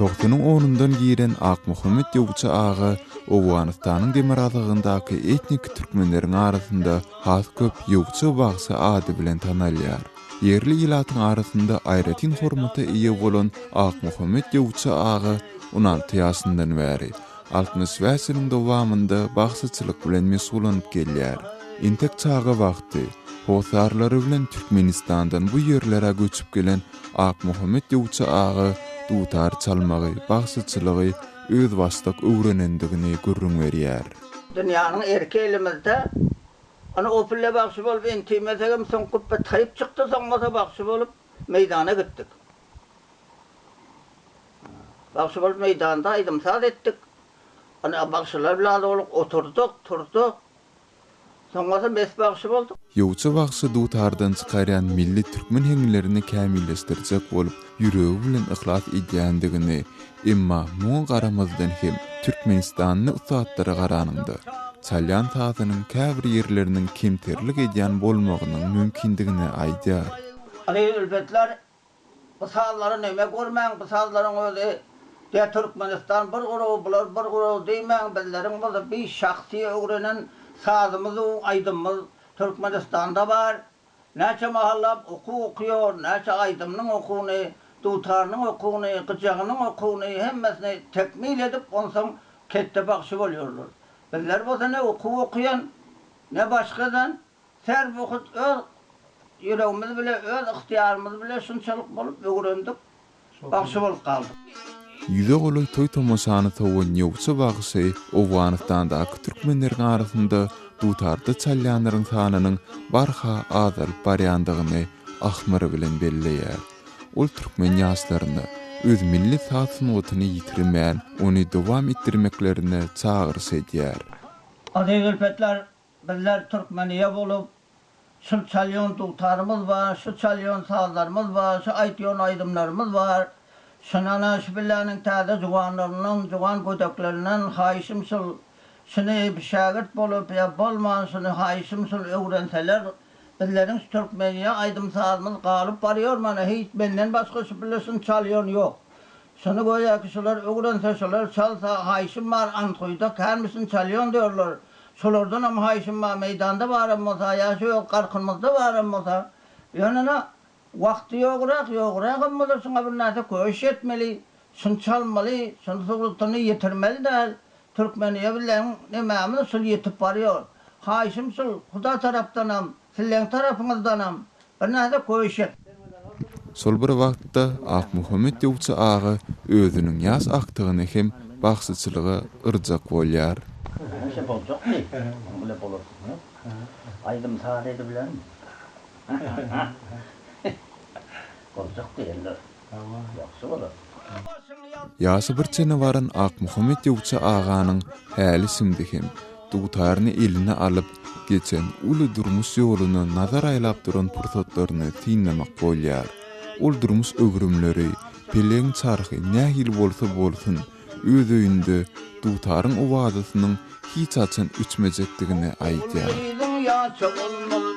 Togsanyň onundan giren Akmuhammet Ýowça aga Owganystanyň demirgazygyndaky etniki türkmenleriň arasynda has köp Ýowça bagşy ady bilen tanalýar. Ýerli ilatyň arasynda aýratyn hormata eýe bolan Akmuhammet Ýowça aga 16 ýaşyndan bäri, 65 ýylyň dowamynda bagşyçylyk bilen meşgullanyp gelýär. Entek çaga wagty, hossarlary bilen Türkmenistandan bu ýerlere göçüp gelen Akmuhammet Ýowça aga dutar çalmagy, bagşyçylygy özbaşdak öwrenendigini gürrüň berýär. Dünýäniň erki elimizde. Ana o pille bagşy bolup entimesegem soň güpbe taýyp çykdy soň bolsa bagşy bolup meýdana gitdik. Bagşy bolup meýdanda aýdym-saz etdik. Ana bagşylar bilen bolup oturdyk, turdyk. Soň bolsa mes bagşy bolduk. Ýowça bagşy dutardan çykarýan milli türkmen heňlerini kämilleşdirjek bolup ýüregi bilen yhlas edýändigini, emma muňa garamazdan hem türkmenistanly ussatlara garanyňda, çalýan sazynyň käbir ýerleriniň kemterlik edýän bolmagynyň mümkindigini aýdýar. Aziz ülpetler, Bu sazlary neme görmäň bu sazlaryň özi de Türkmenistan bir guraw bular bir guraw diýmäň bizleriň bolsa bi şahsy öwrenen sazymyz u aýdymymyz Türkmenistanda bar näçe mahallap okuw okýor näçe aýdymynyň okuwyny dutarynyň okuwyny gyjagynyň okuwyny hemmesini tekmil edip onsoň ketde bagşy bolýorlar bizler bolsa ne okuw okýan ne başgadan Serbuhut öz ýüregimiz bile, öz ygtyýarymyz bile şunçalyk bolup öwrendik, bagşy bolup galdyk. Ýüze golaý toý-tomaşany sowan Ýowça bagşy Owganystandaky türkmenleriň arasynda dutarda çalýanlaryň sanynyň barha azalyp barýandygyny ahmyr bilen belleýär. Ol türkmen ýaşlaryna öz milli saz sungatyny ýitirmän, ony dowam etdirmeklerine çagyryş edýär. Aziz ülpetler, Bizler türkmeniýe bolup, şul çalýon dutarymyz bar, şu çalýon sazlarymyz bar, şu aýtýon aýdymlarymyz bar. Şuny ana şu billäniň täze juwanlaryndan, juwan gödeklerinden haýyşym şul, şuny bir şägirt bolup ýa bolman şuny haýyşym şul öwrenseler, bizleriň şu türkmeniýe aýdym-sazymyz galyp barýor mana hiç menden başga şu bile şuny çalýon ýok. Şuny göýäki şular öwrense, şular çalsa, haýyşym bar, Antguýuda känmişin çalýon diýorlar. Şolardanam haýyşym bar, meýdanda baram bolsa, ýa şu öz garkynymyzda baram bolsa, ýöne-ne, wagty ýograk, ýogragam bolsa şuňa bir närse köşş etmeli, şuny çalmaly, şuny sugrutyny ýitirmeli däl. Türkmeniýe bilen nemämiz şul ýitip barýor. Haýyşym şul, Huda tarapdanam, sizleň tarapyňyzdanam bir närse köşş et. Şol bir wagtda Akmuhammet Ýowça aga özüniň ýaş agtygyny hem bagşyçylyga yrjak bolýar. Hemişe boljakdy. Onuň bile bolarsyň ýok. Aýdym-saz edibilermi? Boljakdy eller. Ýagşy bolar. Ýaşy bir çene baran Akmuhammet Ýowça aganyň häli-şindi hem dutaryny eline alyp, geçen uly durmuş ýoluna nazar aýlap duran pursatlaryny synlamak bolýar. Ol durmuş öwrümleri, pelegiň çarhy nähili bolsa bolsun, öz öýünde dutaryň owazasynyň hiç haçan öçmejekdigini aýdýar. Gyzyň ýaşy bolmaz.